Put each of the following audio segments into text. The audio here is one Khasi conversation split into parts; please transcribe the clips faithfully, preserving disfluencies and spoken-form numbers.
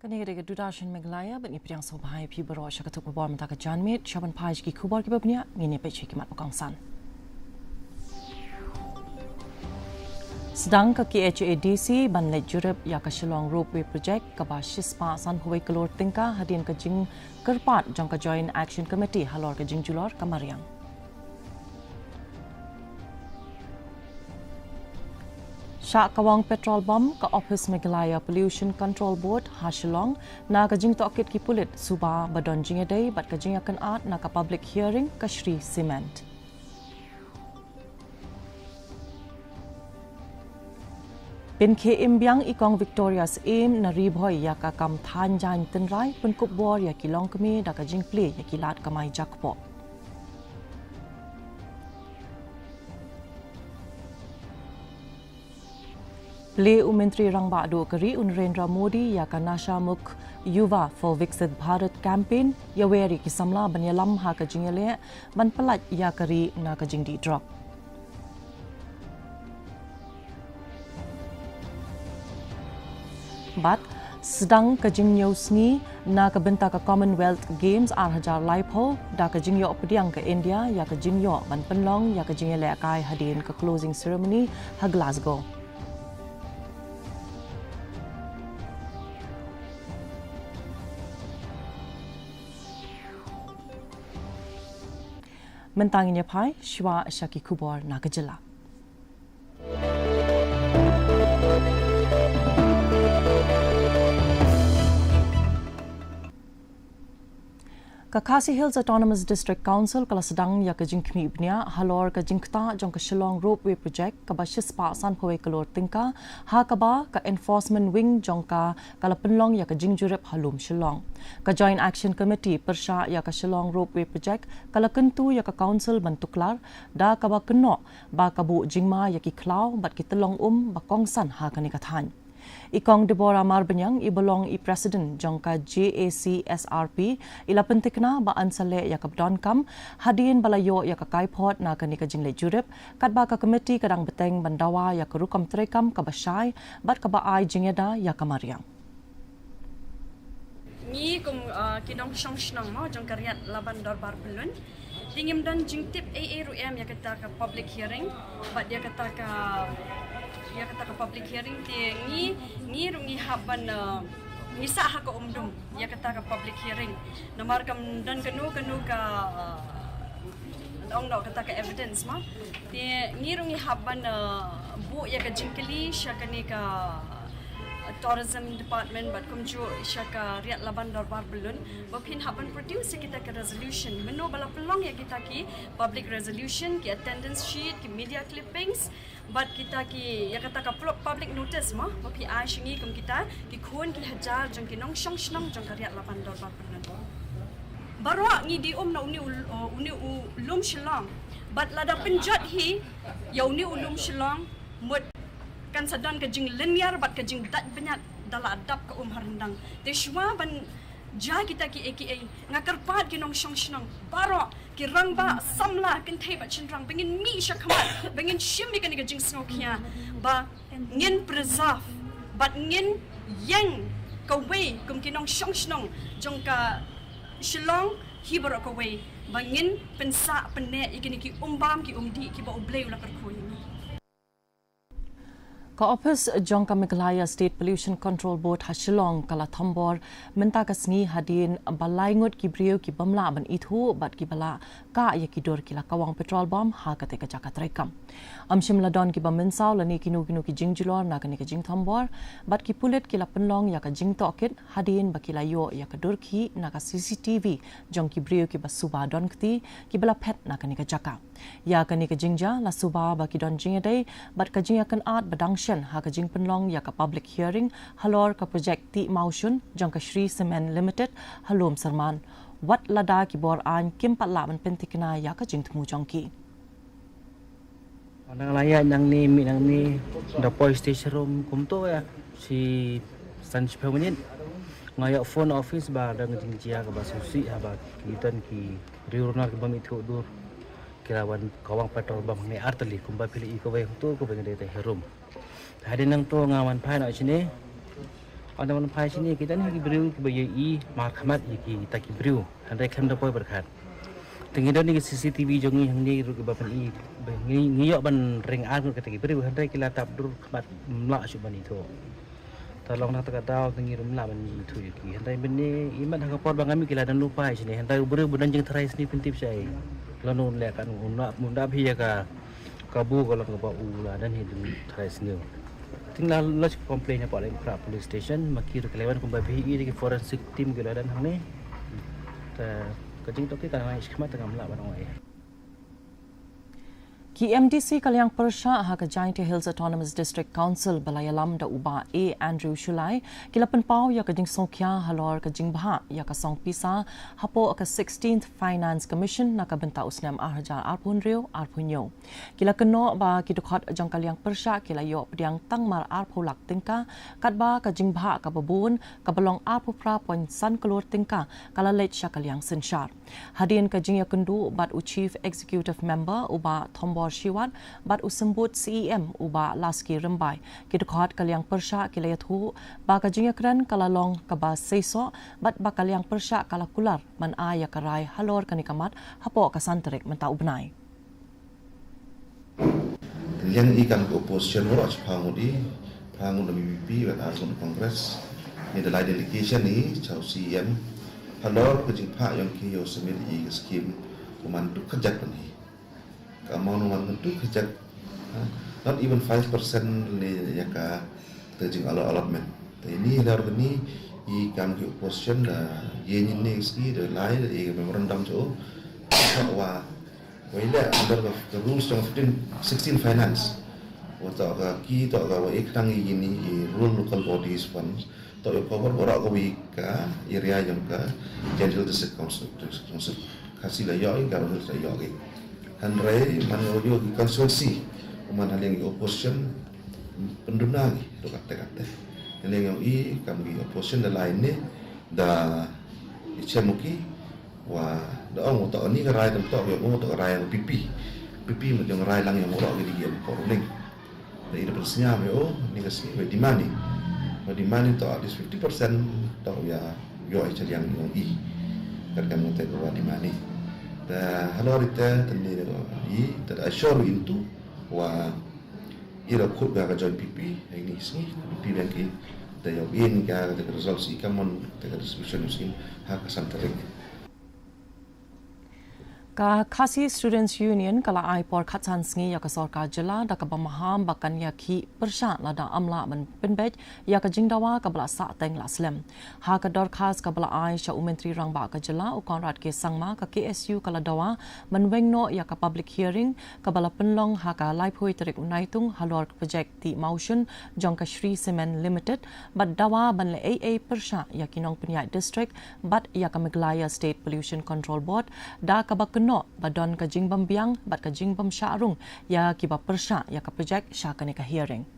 Kane ka dei ka Doordarshan Meghalaya, bad ngi pdiang sngewbha ïa phi baroh sha ka tnat khubor mynta ka janmiet, sha ban phai sha ki khubor kiba bniah, ngin ïa peit sha ki mat ba kongsan. Sdang ka K H A D C ban leit jurip ïa ka Shillong Ropeway Project kaba shispah sanphew wei klur tyngka hadien ka jingkyrpad jong ka Joint Action Committee halor ka jingjulor ka mariang. Shah kawang petrol bom ka Office Meghalaya Pollution Control Board ha Shillong na ka jingtohkit ki pulit suba ba don jingïadei bad ka jingïakynad na ka public hearing ka Shree Cement. Pynkhie im biang i Kong Victoria Syiem na Ri Bhoi ïa ka kam thaiñ jaiñ tynrai, pynkup bor ïa ki longkmie da ka jingplie ïa ki lad kamai jakpoh. Plie u Myntri Rangbah Duh ka Ri u Narendra Modi ïa ka Nasha Mukt Yuva for Viksit Bharat Campaign, ïawer ïa ki samla ban ïalam ha ka jingïaleh ban pyllait ïa ka ri na ka jingdih drok. Bad sdang ka jingñiew sngi na ka bynta ka Commonwealth Games ar hajar laiphew da ka jingïoh pdiang ka India ïa ka jingïoh ban pynlong ïa ka jingïalehkai hadien ka closing ceremony ha Glasgow. Mynta ngin ïa phai shuwa sha ki khubor na ka jylla. Ka Khasi Hills Autonomous District Council ka la sdang ïa ka jingkhmih bniah halor ka jingktah jong ka Shillong Ropeway Project kaba shispah sanphew wei klur tyngka, ha kaba ka Enforcement Wing jong ka ka la pynlong ïa ka jingjurip ha Lum Shillong. Ka Joint Action Committee pyrshah ïa ka Shillong Ropeway Project ka la kyntu ïa ka Council ban tuklar, da kaba kynnoh ba ka buh jingma ïa ki khlaw bad ki tyllong um ba kongsan ha kane ka thaiñ. I Kong Deborah Marbaniang, iba long i President jong ka J A C S R P, i la pynthikna ba yn sa leh ïa kaba donkam hadien ba la ïoh ïa ka kaiphod na kane ka jingleit jurip, katba ka Committee ka dang bteng ban dawa ïa ka rukom treikam kaba shai bad kaba ai jingïada ïa ka mariang. Ngi kum, uh, ki nongshong shnong mo jong ka Riat Laban Dorbar Pyllun, te ngim don jingtip ei ei ruh em ïa kata ka public hearing bad ïa kata ka, ïa kata ka public hearing. Te ngi, ngi ruh ngi hap ban, uh, ngi sah ha ka umdum ïa kata ka public hearing. Namar kam don kano kano ka, uh, ong noh kata ka evidence mo. Te ngi ruh ngi hap ban, uh, buh ïa ka jingkylli sha kane ka, uh, Tourism Department bad kumjuh sha ka Riat Laban Dorbar Pyllun ba phin hap ban produce ïa kita ki resolution. Mynno ba la pynlong ïa kita ki public resolution, ki attendance sheet, ki media clippings, bad kita ki, ïa kata ka pl-, public notice mo, ba phi ai sha ngi kum kita ki khun ki hajar jong ki nongshong shnong jong ka Riat Laban Dorbar Pyllun. Baroh ngi die um na une u, uh, une u Lum Shillong. Bad lada pynjot hi ïa une u Lum Shillong, mut kan sa don ka jinglynñiar bad ka jingdait bniat da la dap ka um ha ryndang. Te shuwa ban jia kita kiei kiei, nga kyrpad ki nongshong shnong baroh, ki rangbah, samla, kynthei bad shynrang, ba ngin mih sha khmat, ba ngin shim ïa kane ka jingsngewkhia, ba ngin preserve bad ngin ïeng kawei kum ki nongshong shnong jong ka Shillong hi baroh kawei, ba ngin pynsah pynneh ïa kine ki um bam ki um dih kiba U Blei u la kyrkhu ïa ngi. Ka ophis jong ka Meghalaya State Pollution Control Board ha Shillong ka la thombor mynta ka sngi hadien ba lai ngut ki briew ki bym lah ban ithuh bad kiba la kah ïa ki dur ki la kawang petrol bom ha katei ka jaka treikam. Ym shym la don kiba mynsaw lane kino kino ki jingjulor na kane ka jingthombor, bad ki pulit ki la pynlong ïa ka jingtohkit hadien ba ki la ïoh ïa ka dur khih na ka C C T V jong ki briew kiba suba don kti kiba la phet na kane ka jaka. Ïa kane ka jingjia la suba ba ki don jingïadei bad ka jingïakynad ba dang shen ha ka jingpynlong ïa ka public hearing halor ka project tih mawshun jong ka Shree Cement Limited ha Lum Syrman, wat lada ki bor aiñ kim pat lah ban pynthikna ïa ka jingthmu jong ki. Nang la ïaid nangne, mih nangne, da poi station rum kumto ïa shi san shiphew minit. Nga ïoh phone office ba dang jingjia kaba sngewsih haba ki don ki riewruna ki bym ithuh dur ki la wan kawang petrol bom hangne ar tylli kumba phi la i kawei hangto kawei nga dei te harum. Hadien nangto nga wan phai noh shane. Ynda wan phai shane ki don hi ki briew kiba ïohi markhmat ïa kita ki briew. Hynrei khlem da poi pyrkhat. Te ngi don ïa ki C C T V jong ngi hangne ruh kiba pyni ba ngi, ngi ïoh ban ring ar ngut kita ki briew hynrei ki la tap dur khmat, ym lah shuh ban ithuh. Te long na kata ka daw te ngi ruh ym lah ban ithuh ïa ki. Hynrei mynne imat ha ka por ba nga mih ki la don lypa shane. Hynrei u briew ba don jingtharai sniew pyntip shaei. Lano un leh kan un ap, un ap hi ïa ka kabu ka long kaba u la don hi jingtharai sniew. Te ngi la lodge complaint hapoh Laitumkhrah Police Station, ma ki ruh ki la wan kumba phi i ïa ki forensic team ki la don hangne. Te ka jingtohkit ka nang ïa shikmat te ngam lah ban ong ei. Ki M D C ka liang pyrshah ha ka Jaintia Hills Autonomous District Council ba la ïalam da u Bah A Andrew Shullai ki la pynpaw ïa ka jingsngewkhia halor ka jingbhah ïa ka song pisa hapoh ka sixteenth Finance Commission na ka bynta u snem ar hajar arphew hynriew arphew hynñiew. Ki la kynnoh ba ki dkhot jong ka liang pyrshah ki la ïoh pdiang tang mar arphew lak tyngka, katba ka jingbhah kaba bun kaba long arphew phra point san klur tyngka ka la leit sha ka liang synshar. Hadien ka jingïakynduh bad u Chief Executive Member u Bah Thombor Shiwat bad u Symbud C E M u Bah Laski Rymbai, ki dkhot ka liang pyrshah ki la ïathuh ba ka jingïakren ka la long kaba seisoh bad ba ka liang pyrshah ka la kular ban ai ïa ka rai halor kane ka mat hapoh ka san tarik mynta u bnai. Liang i kam ka opposition waroh, phra ngut i, phra ngut na V P P bad ar ngut na Congress. Ngi da lai delegation i cha u C E M halor ka jingphah jong ki ïa u submit i ka scheme, u man duk kajak ban hi. Ka amount u man duk kajak, ha, not even five percent ne ïa ka, ka jing allot-, allotment. Te ini halor kani i kam ki opposition da ïeng ïa ini ka sngi, da lai da i ka memorandum cha u. Wa Wa i leh under the, the rules jong fifteen, sixteen finance. Wa toh ka ki toh ka wa i khnang i ini i rural local bodies funds. Toh i cover waroh ka wi ka area jong ka Jaintia Hills District Council, Council. Khasi la ïoh i, Garo Hills la ïoh i. Hynrei man wa ïoh i constituency. Man ha liang i opposition pynduna ki, to katte katte. Ha liang i kam i opposition da lai ne, da i chem u ki, Wa da ong, wa toh ni ka rai tam toh, wa ong toh ka rai P P. P P ma jong rai lang ïa waroh ki dei ki em por ning. Da i da pynsñiaw wa ong ni ka sngi wa demand ni. Wa demand ni toh at least fifty percent toh ïa ïoh i cha liang ïong i. Kat kam te wa demand ni. Da halor ite tang ni da i te da assure into wa i da khut ga ka joint P P ha ini sngi P P biang ki. Da ïoh in ga ka results i ka mon te ka distribution sngi ha ka san tarik. Ka Khasi Students Union ka la ai por khatsan sngi ïa ka sorkar jylla da kaba maham ba kan ïakhih pyrshah lada ym lah ban pynbeit ïa ka jingdawa kaba la sahteng la slem. Ha ka dorkhas kaba la ai sha u Myntri Rangbah ka jylla u Conrad K Sangma, ka K S U ka la dawa ban weng noh ïa ka public hearing kaba la pynlong ha ka laiphew tarik u Naitung halor ka projek tih mawshun jong ka Shree Cement Limited bad dawa ban leh ei ei pyrshah ïa ki nongpynïaid district bad ïa ka Meghalaya State Pollution Control Board, da kaba kynnoh ba don ka jingbym biang bad ka jingbym shah rung ïa kiba pyrshah ïa ka projek sha kane ka hearing.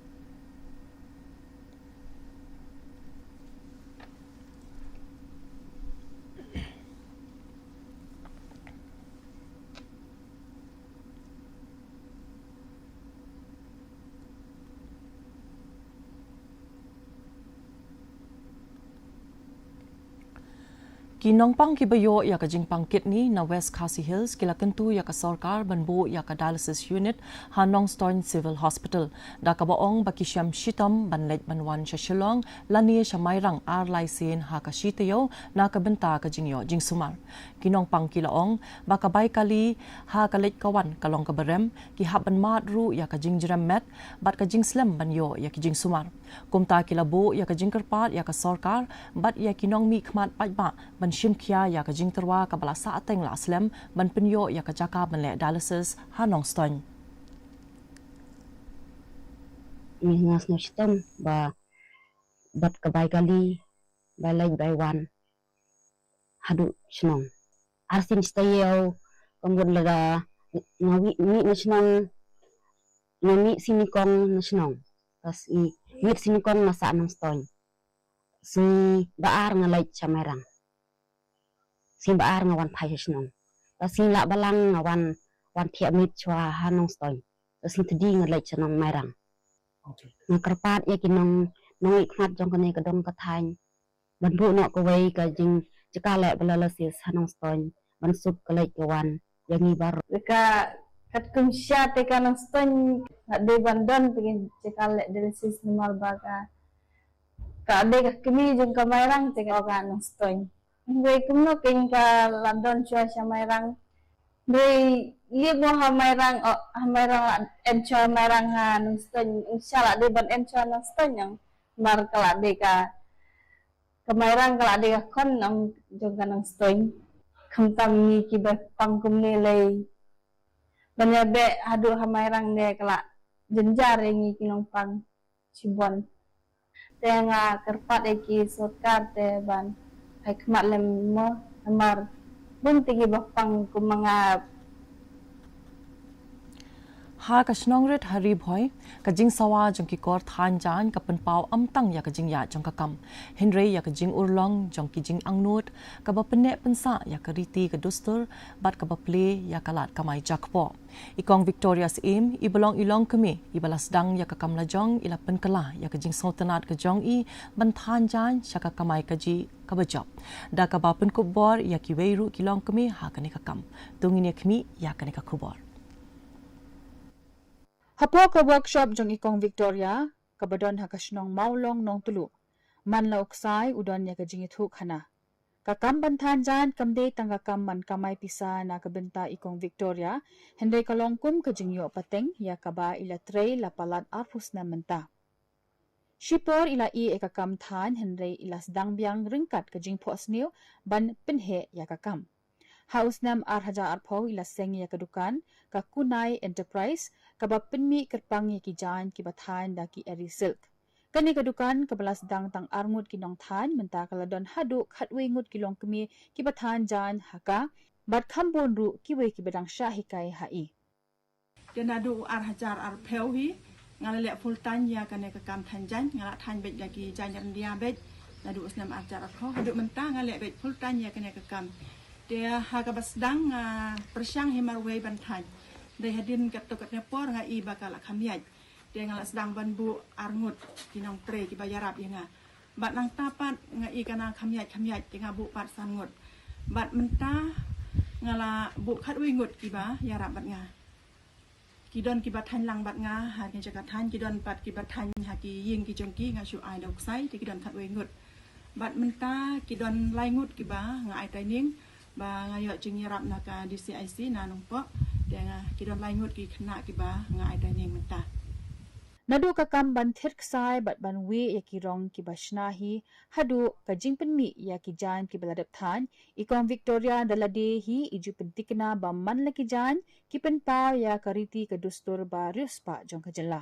Ki nongpang kiba ïoh ïa ka jingpang kidney na West Khasi Hills ki la kyntu ïa ka sorkar ban buh ïa ka dialysis unit ha Nongstoiñ Civil Hospital, da kaba ong ba ki shem shitom ban leit ban wan sha Shillong lane sha Mairang ar lai sien ha ka shi taïew na ka bynta ka jingïoh jingsumar. Ki nongpang ki la ong ba ka bai kali ha ka leit ka wan ka long kaba rem, ki hap ban mad ruh ïa ka jingjrem met bad ka jingslem ban ïoh ïa ki jingsumar. Kumta ki la buh ïa ka jingkyrpad ïa ka sorkar bad ïa ki nongmihkhmat paidbah ban shim khia ïa ka jingtyrwa kaba la sahteng la slem ban pynïoh ïa ka jaka ban leh dialysis ha Nongstoiñ. Ngi nga sngew shitom ba bad ka bai kali, bai leit bai wan haduh shnong. Ar sien shi taïew ka mut lada nga mih, mih na shnong, nga mih sien nyngkong na shnong. Ka sngi mih sien nyngkong na sah Nongstoiñ. Sngi ba ar nga leit sha Mairang. Sngi ba ar nga wan phai sha shnong. Ka sngi lah balang nga wan, wan thiah miet shuwa ha Nongstoiñ. Ka sngi tdi nga leit sha Nong Mairang. Okay. Nga kyrpad ïa ki nong, nongmihkhmat jong kane ka dong ka thaiñ ban buh noh kawei ka jingjaka leh ba la lasi ha Nongstoiñ ban suk ka leit ka wan ïa ngi baroh. Ka katkum sha te ka Nongstoiñ ka dei ban don te ka jaka leh dialysis namar ba ka ka dei ka kmie jong ka Mairang te ka Nongstoiñ. Hynrei kumno kein ka la don shuwa sha Mairang. Hynrei lip mo ha Mairang, oh, ha Mairang la en shuwa Mairang ha Nongstoiñ, sha la dei ban en shuwa Nongstoiñ nang. Mar ka la dei ka, ka Mairang ka la dei ka khon nang jong ka Nongstoiñ. Khamtam ngi kiba pang kumne lei. Ban ïa beh haduh ha Mairang ne ka la jynjar ïa ngi ki nongpang shibun. Te nga kyrpad ïa ki sorkar te ban ai khmat lem mo namar bun te kiba pang kum ma nga. Ha ka shnong Rit ha Ri Bhoi, ka jingsawa jong ki kor thaiñ jaiñ ka pynpaw ym tang ïa ka jingïaid jong ka kam, hynrei ïa ka jingurlong jong ki jingangnud kaba pynneh pynsah ïa ka riti ka dustur bad kaba plie ïa ka lad kamai jakpoh. I Kong Victoria Syiem, iba long i longkmie iba la sdang ïa ka kam lajong, i la pynkylla ïa ka jingsngewtynnad ka jong i ban thaiñ jaiñ sha ka kamai kajih kaba jop, da kaba pynkup bor ïa kiwei ruh ki longkmie ha kane ka kam. To ngin ïa khmih ïa kane ka khubor. Hapoh ka workshop jong i Kong Victoria kaba don ha ka shnong Mawlong Nongtluh, man la u ksai u don ïa ka jingïathuh khana. Ka kam ban thaiñ jaiñ kam dei tang ka kam ban kamai pisa na ka bynta i Kong Victoria, hynrei ka long kum ka jingïoh pateng ïa kaba i la trei la palat arphew snem mynta. Shipor i la ïeh ïa ka kam thaiñ, hynrei i la sdang biang ryngkat ka jingphohsniew ban pynheh ïa ka kam. Ha u snem ar hajar arphew i la seng ïa ka dukan, ka Kunai Enterprise, kaba pynmih kyrpang ïa ki jaiñ kiba thaiñ da ki eri silk. Kane ka dukan kaba la sdang tang arngut ki nongthaiñ, mynta ka la don haduh khatwei ngut ki longkmie kiba thaiñ jaiñ ha ka, bad kham bun ruh kiwei kiba dang shah hikai ha i. Te naduh u ar hajar arphew hi nga la leh full time ïa kane ka kam thaiñ jaiñ, nga la thaiñ beit da ki jaiñ ryndia beit. Naduh u snem ar hajar arphew haduh mynta nga leh beit full time ïa kane ka kam. Te ha kaba sdang nga pyrshang hi marwei ban thaiñ. Dei hadien katto katne por nga i ba ka la kham ïaid. Te nga la sdang ban buh arngut ki nongtrei kiba ïarap ïa nga. Bad nangta pat nga i ka na kham ïaid kham ïaid te nga buh pat san ngut. Bad mynta nga la buh khatwei ngut kiba ïarap bad nga. Ki don kiba thaiñ lang bad nga ha ki jaka thaiñ, ki don pat kiba thaiñ ha ki ïing ki jong ki, nga shu ai da u ksai te ki don khatwei ngut. Bad mynta ki don lai ngut kiba nga ai training ba nga ïoh jingïarap na ka D C I C na Nongpoh. Te nga ki don lai ngut ki khynnah kiba nga ai training mynta. Naduh ka kam ban thied ksai bad ban wieh ïa ki rong kiba shna hi, haduh ka jingpynmih ïa ki jaiñ kiba la dep thaiñ, i Kong Victoria da lade hi i ju pyntikna ba man la ki jaiñ ki pynpaw ïa ka riti ka dustur ba riewspah jong ka jylla.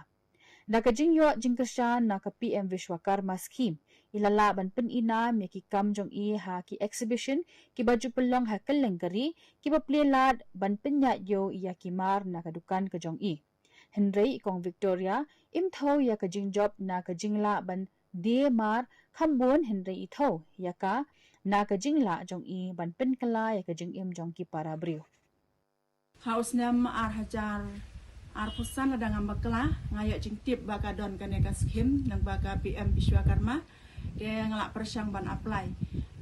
Da ka jingïoh jingkyrshan na ka P M Vishwakarma Scheme, i la lah ban pyni nam ïa ki kam jong i ha ki exhibition kiba ju pynlong ha kylleng ka ri, kiba plie lad ban pynïaid ïew ïa ki mar na ka dukan ka jong i. Hynrei i Kong Victoria im thew ïa ka jingjop na ka jinglah ban die mar kham bun, hynrei i thew ïa ka na ka jinglah jong i ban pynkylla ïa ka jingim jong ki para briew. Ha u snem ar hajar arphew san lada ngam bakla nga ïoh jingtip ba ka don kane ka skhim nang ba ka P M Vishwakarma. Te nga la pyrshang ban apply.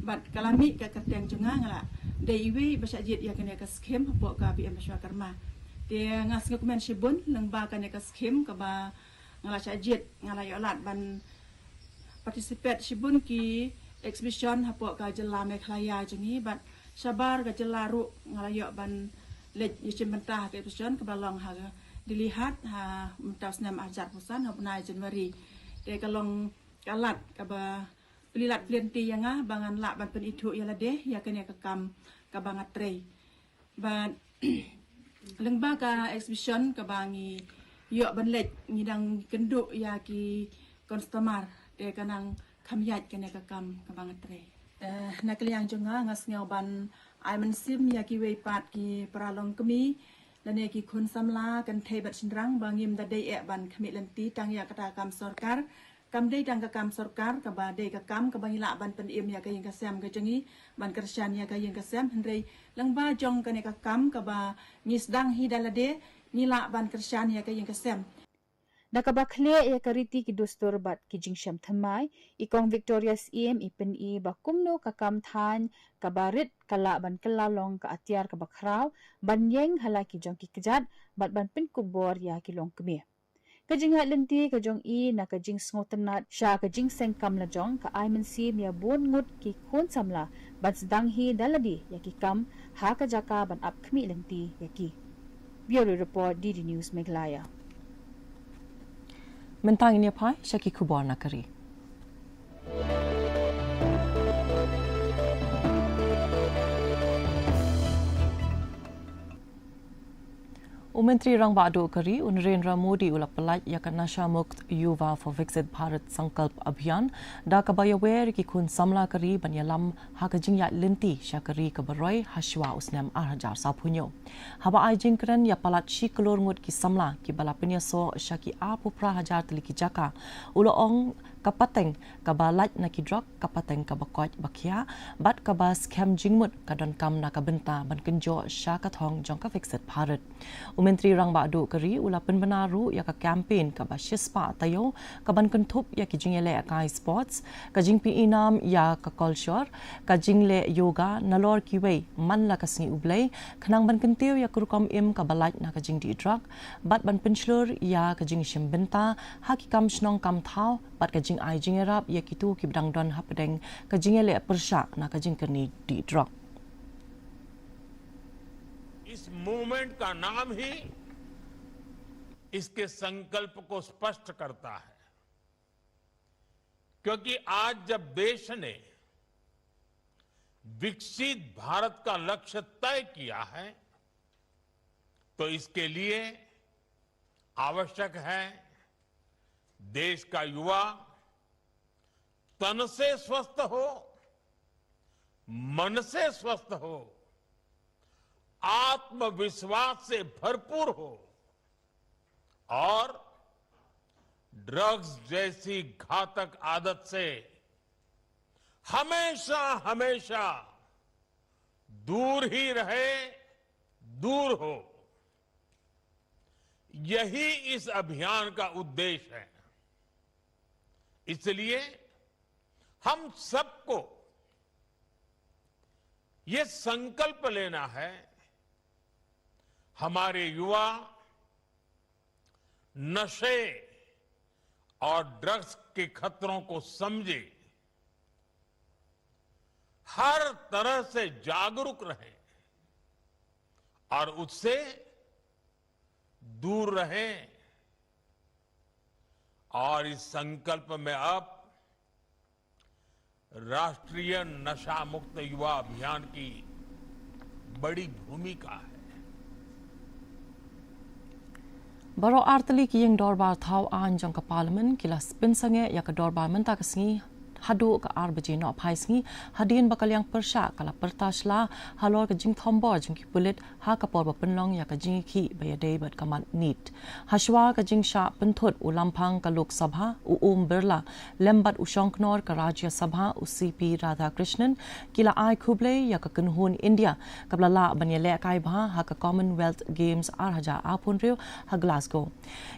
Bad ka la mih ka kyrteng jong nga, nga la dei iwei ba shah jied ïa kane ka skhim hapoh ka P M Vishwakarma. Te nga sngewkmen shibun lyngba kane ka skhim kaba nga la shah jied, nga la ïoh lad ban participate shibun ki exhibition hapoh ka jylla Meghalaya jong ngi bad shabar ka jylla ruh nga la ïoh ban leit ïashim bynta ha ka exhibition kaba long ha Dilli Haat ha mynta u snem ar hajar arphew san ha u bnai January. Te ka long ka lad kaba plie lad plie lynti ïa nga ba ngan lah ban pynithuh ïa lade ïa kane ka kam kaba nga trei. Bad lyngba ka exhibition kaba ngi ïoh ban leit ngi dang kynduh ïa ki customer te ka nang kham ïaid kane ka kam kaba nga trei. Eh, na ka liang jong nga nga sngew ban ai mynsiem ïa kiwei pat ki para longkmie lane ki khun samla kynthei bad shynrang ba ngim da dei eh ban khmih lynti tang ïa kata ka kam sorkar. Kam dei tang ka kam sorkar kaba dei ka kam kaba ngi lah ban pynim ïa ka ïing ka sem ka jong ngi, ban kyrshan ïa ka ïing ka sem, hynrei lyngba jong kane ka kam kaba ngi sdang hi da lade ngi lah ban kyrshan ïa ka ïing ka sem. Da kaba khleh ïa ka riti ki dustur bad ki jingshem thymmai, i Kong Victoria Syiem i pyni ba kumno ka kam thaiñ kaba rit ka lah ban kylla long ka atiar kaba khraw ban ïeng ha la ki jong ki kjat bad ban pynkup bor ïa ki longkmie. Ka jingïaid lynti ka jong i na ka jingsngewtynnad sha ka jingseng kam lajong ka ai mynsiem ïa bun ngut ki khun samla ban sdang hi da lade ïa ki kam ha ka jaka ban ap khmih lynti ïa ki. Bureau Report, D D News Meghalaya. Mynta ngin ïa phai sha ki khubor na ka ri. U Myntri Rangbah Duh ka ri, u Narendra Modi, u la pyllait ïa ka Nasha Mukt Yuva for Viksit Bharat Sankalp Abhiyan, da kaba ïawer ki khun samla ka ri ban ïalam ha ka jingïaid lynti sha ka ri kaba roi ha shuwa u snem ar hajar saphew hynñiew. Haba ai jingkren ïa palat shi klur ngut ki samla kiba la pynïasoh sha ki arphew phra hajar tylli ki jaka, u la ong ka pateng kaba lait na ki drok, ka pateng kaba koit ba khia, bad kaba skhem jingmut ka donkam na ka bynta ban kynjoh sha ka thong jong ka Viksit Bharat. U Myntri Rangbah Duh ka ri u la pynbna ruh ïa ka campaign kaba shispah taïew kaban kynthup ïa ki jingïalehkai sports, ka jingpynïaid nam ïa ka kolshor, ka jingleh yoga, nalor kiwei man la ka Sngi U Blei, khnang ban kyntiew ïa ka rukom im kaba lait na ka jingdih drok bad ban pynshlur ïa ka jingshim bynta ha ki kam shnong kam thaw bad ka jingai jingïarap ïa kito kiba dang don hapdeng ka jingïaleh pyrshah na ka jingkyrni dih drok. इस मूवमेंट का नाम ही इसके संकल्प को स्पष्ट करता है, क्योंकि आज जब देश ने विकसित भारत का लक्ष्य तय किया है, तो इसके लिए आवश्यक है देश का युवा तन से स्वस्थ हो, मन से स्वस्थ हो, आत्मविश्वास से भरपूर हो और ड्रग्स जैसी घातक आदत से हमेशा हमेशा दूर ही रहे, दूर हो। यही इस अभियान का उद्देश्य है। इसलिए हम सबको ये संकल्प लेना है, हमारे युवा नशे और ड्रग्स के खतरों को समझे, हर तरह से जागरूक रहें और उससे दूर रहें। और इस संकल्प में अब राष्ट्रीय नशा मुक्त युवा अभियान की बड़ी भूमिका है। Baroh artylli ki ïing dorbar thaw aiñ jong ka Parliament ki la pynsangeh ïa ka dorbar mynta ka sngi haduh ka ar baje nohphai sngi, hadien ba ka liang pyrshah ka la pyrta shla halor ka jingthombor jong ki pulit ha ka por ba pynlong ïa ka jingïakhih ba ïadei bad ka mat NEET. Hashwa ka jingshah pynthut u lamphang ka Lok Sabha, u Om Birla, lem bad u shongknor ka Rajya Sabha, u C P Radhakrishnan, ki la ai khublei ïa ka kynhun India kaba la lah ban ïalehkai bha ha ka Commonwealth Games ar hajar arphew hynriew ha Glasgow.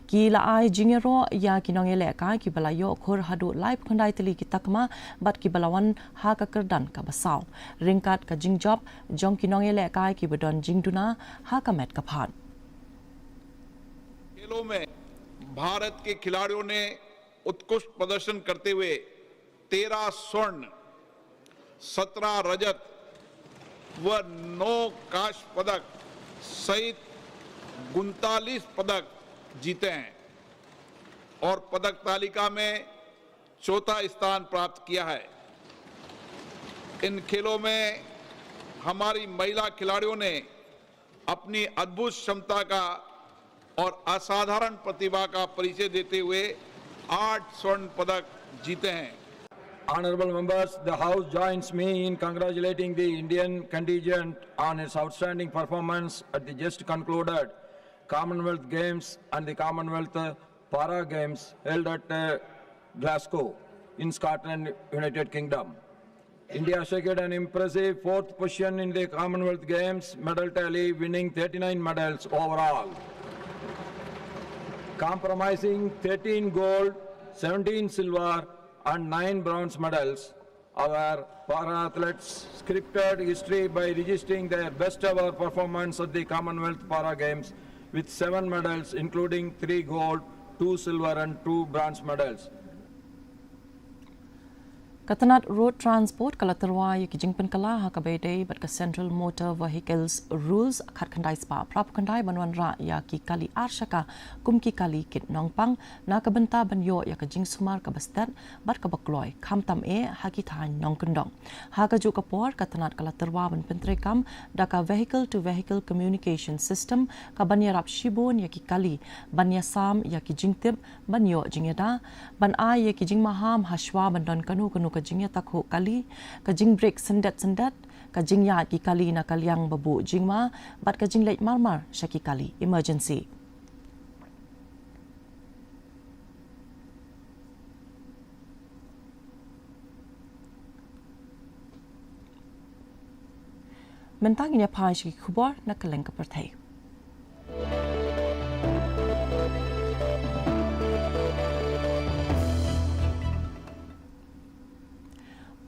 Ki la ai jingïaroh ïa ki nongïalehkai kiba la ïoh khur haduh laiphew khyndai tylli ki takma bad kiba la wan ha ka kyrdan kaba saw, ryngkat ka jingjop jong ki nongïalehkai kiba don jingduna ha ka met ka phad. खेलों में भारत के खिलाड़ियों ने उत्कृष्ट प्रदर्शन करते हुए तेरह स्वर्ण, सत्रह रजत व नौ कांस्य पदक सहित उनतालीस पदक जीते हैं और पदक तालिका में चौथा स्थान प्राप्त किया है। इन खेलों में हमारी महिला खिलाड़ियों ने अपनी अद्भुत क्षमता का और असाधारण प्रतिभा का परिचय देते हुए आठ स्वर्ण पदक जीते हैं। Honorable members, the House joins me in congratulating the Indian contingent on its outstanding performance at the just concluded Commonwealth Games and the Commonwealth Para Games held at uh, Glasgow in Scotland, United Kingdom. India secured an impressive fourth position in the Commonwealth Games medal tally, winning thirty-nine medals overall. Comprising thirteen gold, seventeen silver, and nine bronze medals, our para athletes scripted history by registering their best ever performance at the Commonwealth Para Games with seven medals, including three gold, two silver, and two bronze medals. Ka tnat Road Transport ka la tyrwa ïa ki jingpynkylla ha kaba ïadei bad ka Central Motor Vehicles Rules khatkhyndai spah phra phew khyndai ban wanrah ïa ki kali arshaka kum ki kali kit nongpang na ka bynta ban ïoh ïa ka jingsumar kaba stet bad kaba kloi khamtam eh ha ki thaiñ nongkyndong. Ha kajuh ka por ka tnat ka la tyrwa ban pyntreikam da ka Vehicle to Vehicle Communication System kaban ïarap shibun ïa ki kali ban ïasam ïa ki jingtip, ban ïoh jingïada, ban ai ïa ki jingmaham hashwa ban don kano kano ka jingïatakhuh kali, ka jingbrake syndet syndet, ka jingïaid ki kali na ka liang ba buh jingma bad ka jingleit mar mar sha ki kali emergency. Mynta ngin ïa phai sha ki khubor na kylleng ka pyrthei.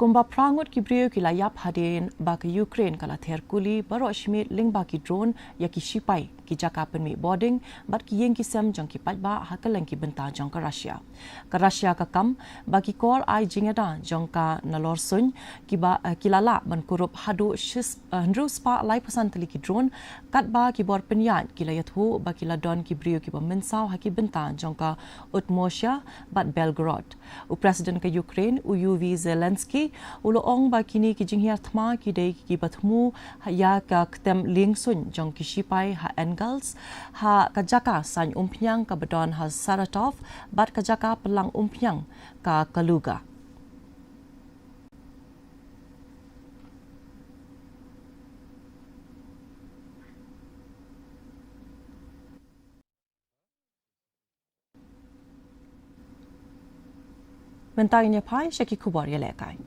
Kumba phra ngut ki briew ki la ïap hadien ba ka Ukraine ka la ther kuli baroh shimiet lyngba ki drone ïa ki shipai, ki jaka pynmih bording bad ki ïing ki sem jong ki paidbah ha kylleng ki bynta jong ka Russia. Ka Russia ka kam ba ki kor ai jingïada jong ka nalor suiñ ki ba, eh, ki la lah ban kurup haduh shis-, eh, hynriew spah laiphew san tylli ki drone, katba ki bor pynïaid ki la ïathuh ba ki la don ki briew kiba mynsaw ha ki bynta jong ka Udmurtia bad Belgorod. U President ka Ukraine, u U V Zelensky, u la ong ba kine ki jinghiar thma ki dei kiba thmu ïa ka ktem lieng suiñ jong ki shipai ha Engels, ha ka jaka saiñ umphniang kaba don ha Saratov bad ka jaka pynlang umphniang ka Kaluga. Mynta ngin ïa phai sha ki khubor ïalehkai.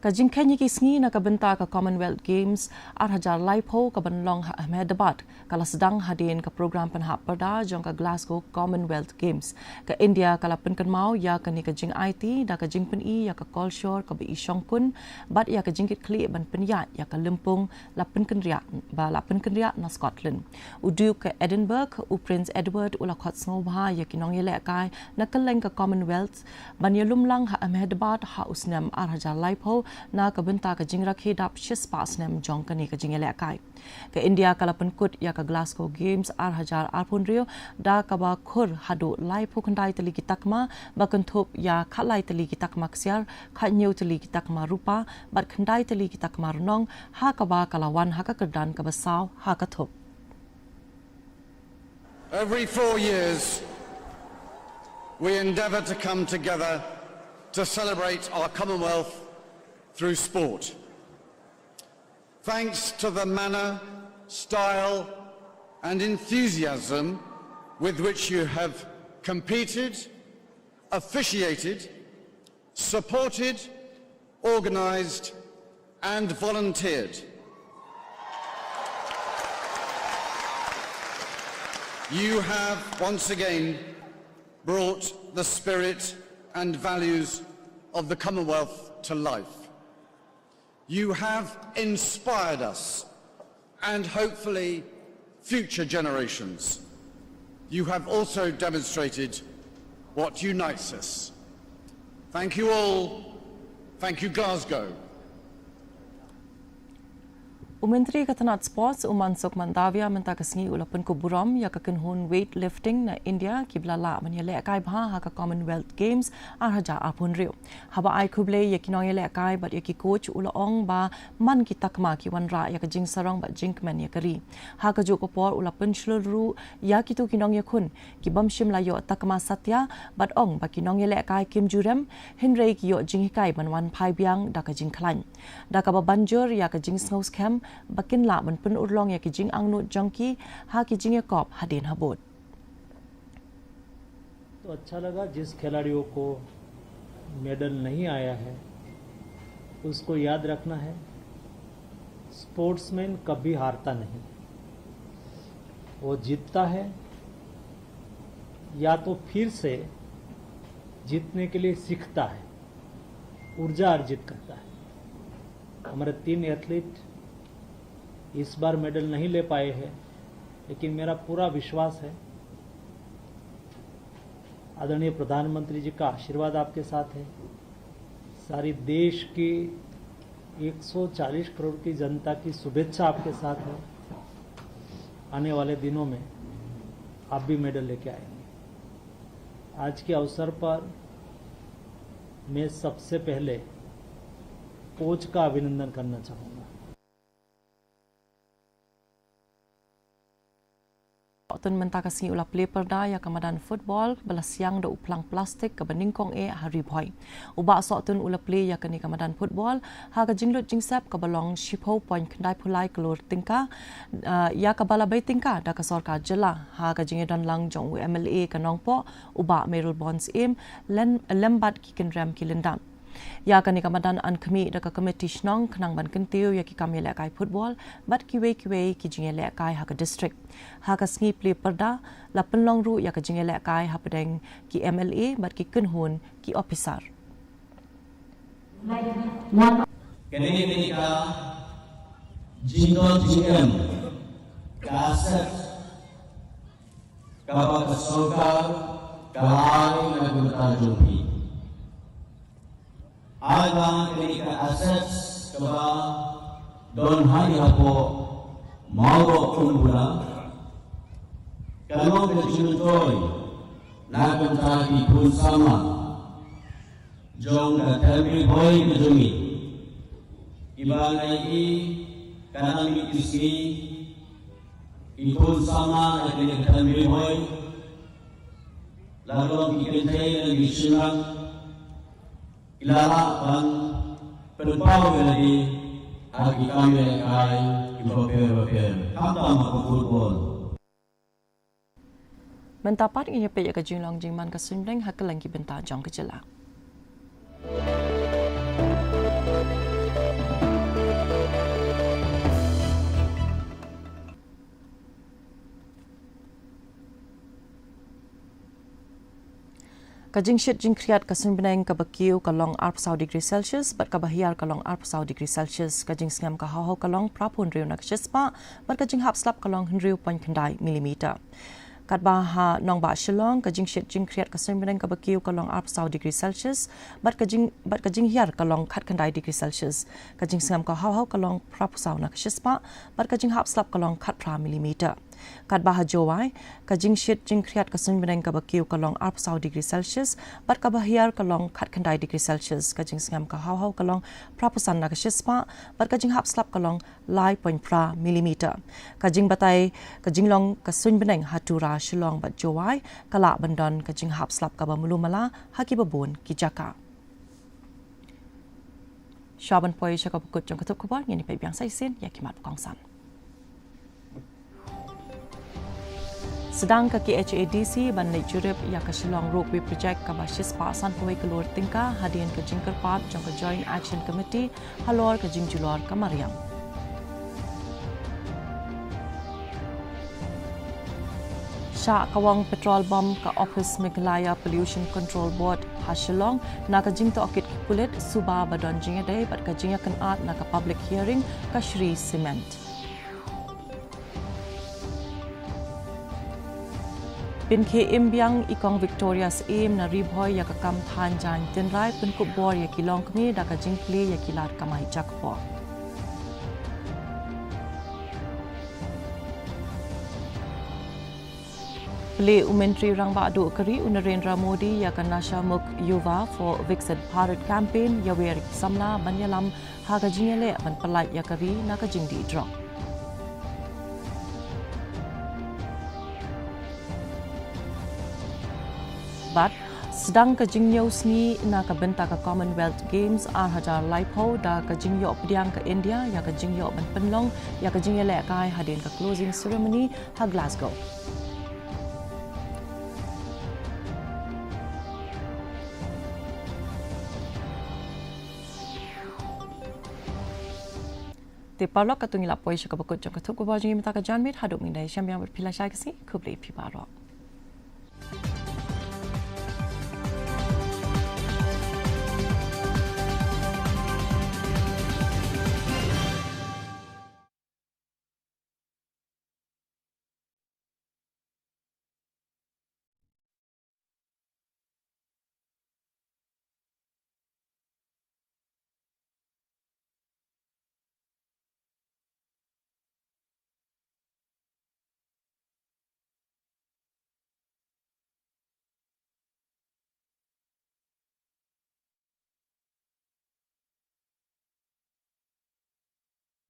Ka jingkheiñ ïa ki sngi na ka bynta ka Commonwealth Games ar hajar laiphew kaban long ha Ahmedabad ka la sdang hadien ka program pynhap pyrda jong ka Glasgow Commonwealth Games. Ka India ka la pynkynmaw ïa kane ka jingaiti da ka jingpyni ïa ka kolshor kaba i shongkun bad ïa ka jingkitkhlieh ban pynïaid ïa ka lympung la pynkynriah, ba la pynkynriah na Scotland. U Duke ka Edinburgh, u Prince Edward, u la khot sngewbha ïa ki nongïalehkai na kylleng ka Commonwealth ban ïalum lang ha Ahmedabad ha u snem ar hajar laiphew na ka bynta ka jingrakhe dap shispah snem jong kane ka jingïalehkai. Ka India ka la pynkut ïa ka Glasgow Games ar hajar arphew hynriew da kaba khur haduh laiphew khyndai tylli ki takma, ba kynthup ïa khatlai tylli ki takma ksiar, khathynñiew tylli ki takma rupa bad khyndai tylli ki takma rnong, ha kaba ka la wan ha ka kyrdan kaba saw ha ka thup. Every four years, we endeavour to come together to celebrate our Commonwealth through sport. Thanks to the manner, style, and enthusiasm with which you have competed, officiated, supported, organised, and volunteered, you have once again brought the spirit and values of the Commonwealth to life. You have inspired us and hopefully future generations. You have also demonstrated what unites us. Thank you all. Thank you, Glasgow. U Myntri ka tnat Sports, u Mansukh Mandaviya, mynta ka sngi u la pynkup burom ïa ka kynhun weightlifting na India kiba la lah ban ïalehkai bha ha ka Commonwealth Games ar hajar arphew hynriew. Haba ai khublei ïa ki nongïalehkai bad ïa ki coach, u la ong ba man ki takma ki wanrah ïa ka jingsarong bad jingkmen ïa ka ri. Ha kajuh ka por u la pynshlur ruh ïa kito ki nongïakhun ki bym shym la ïoh takma satia bad ong ba ki nongïalehkai kim ju rem, hynrei ki ïoh jinghikai ban wan phai biang da ka jingkhlaiñ, da kaba ban jur ïa ka jingsngewskhem ba kin lah ban pynurlong ïa ki jingangnud jong ki ha ki jingïakop hadien habud. तो अच्छा लगा, जिस खिलाड़ियों को मेडल नहीं आया है, उसको याद रखना है, स्पोर्ट्समैन कभी हारता नहीं, वो जीतता है या तो फिर से जीतने के लिए सीखता है, ऊर्जा अर्जित करता है। हमारे तीन एथलीट इस बार मेडल नहीं ले पाए हैं, लेकिन मेरा पूरा विश्वास है, आदरणीय प्रधानमंत्री जी का आशीर्वाद आपके साथ है, सारी देश की एक सौ चालीस करोड़ की जनता की शुभेच्छा आपके साथ है। आने वाले दिनों में आप भी मेडल लेके आएंगे। आज के अवसर पर मैं सबसे पहले कोच का अभिनंदन करना चाहूँगा। Sohtun mynta ka sngi u la plie pyrda ïa ka madan football ba la siang da u phlang plastik kaba nyngkong eh ha Ri Bhoi. U Bah Sohtun u la plie ïa kane ka madan football ha ka jinglut jingsep kaba long shiphew point khyndai phew lai klur tyngka, ah, ïa kaba la bei tyngka da ka sorkar jylla ha ka jingïadon lang jong u M L A ka Nongpoh, u Bah Mayralborn Syiem, lem, lem bad ki kynrem ki lyndan. Ïa kane ka madan yn khmih da ka komiti shnong khnang ban kyntiew ïa ki kam ïalehkai football bad kiwei kiwei ki jingïalehkai ha ka district. Ha ka sngi plie pyrda la pynlong ruh ïa ka jingïalehkai hapdeng ki M L A bad ki kynhun ki ophisar. Kane ka dei ka jingdon jingem, ka asset kaba ka sorkar ka ai na ka bynta jong phi. Ai ba kane ka asset kaba don ha ri hapoh Mawroh Khynbura ka long ka jingmyntoi na ka bynta ki khun samla jong ka Them Ri Bhoi ka jong ngi. Kiba ngi i ka nang mih ki sngi, ki khun samla na kane ka Them Ri Bhoi la long ki kynthei lane ki shynrang, ki la lah ban pynpaw ïa lade ha ki kam ïalehkai kiba pher bapher, khamtam ha ka football. Mynta pat ngin ïa peit ïa ka jinglong jingman ka suiñ bneng ha kylleng ki bynta jong ka jylla. Ka jingshit jingkhriat ka suiñ bneng kaba kiew ka long arphew saw degree Celsius bad kaba hiar ka long arphew saw degree Celsius. Ka jingsngem ka hawhaw ka long phra phew hynriew na ka shispah bad ka jinghap slap ka long hynriew point khyndai millimeter. Katba ha nongbah Shillong, ka jingshit jingkhriat ka suiñ bneng kaba kiew ka long arphew saw degree Celsius bad ka jing, bad ka jinghiar ka long khat khyndai degree Celsius. Ka jingsngem ka hawhaw ka long phra phew saw na ka shispah bad ka jinghap slap ka long khat phra millimeter. Katba ha Jowai, ka jingshit jingkhriat ka suiñ bneng kaba kiew ka long arphew saw degree Celsius bad kaba hiar ka long khat khyndai degree Celsius. Ka jingsngem ka hawhaw ka long phra phew san na ka shispah bad ka jinghap slap ka long lai point phra millimeter. Ka jingbatai ka jinglong ka suiñ bneng ha Tura, Shillong bad Jowai ka lah ban don ka jinghap slap kaba mluh mala ha kiba bun ki jaka. Shuwa ban poi sha kaba kut jong ka thup khubor, ngin ïa peit biang sa shisien ïa ki mat ba kongsan. Sdang ka K H A D C ban leit jurip ïa ka Shillong Ropeway Project kaba shispah sanphew wei klur tyngka hadien ka jingkyrpad jong ka Joint Action Committee halor ka jingjulor ka mariang. Shah kawang petrol bomb ka Office Meghalaya Pollution Control Board ha Shillong na ka jingtohkit ki pulit suba ba don jingïadei bad ka jingïakynad na ka public hearing ka Shree Cement. Pynkhie im biang i Kong Victoria Syiem na Ri Bhoi ïa ka kam thaiñ jaiñ tynrai, pynkup bor ïa ki longkmie da ka jingplie ïa ki lad kamai jakpoh. Plie u Myntri Rangbah Duh ka ri u Narendra Modi ïa ka Nasha Mukt Yuva for Viksit Bharat Campaign, ïawer ïa ki samla ban ïalam ha ka jingïaleh ban pyllait ïa ka ri na ka jingdih drok. Bad sdang ka jingnïew sngi na ka bynta ka Commonwealth Games ar hajar laiphew da ka jingïoh pdiang ka India ïa ka jingïoh ban pynlong ïa ka jingïalehkai hadien ka closing ceremony ha Glasgow. Te paralok, katto ngi la poi sha kaba kut jong ka thup khubor jong ngi mynta ka janmiet. Haduh mynta, sngewbha ïa phi la shai ka sngi, khublei phi baroh.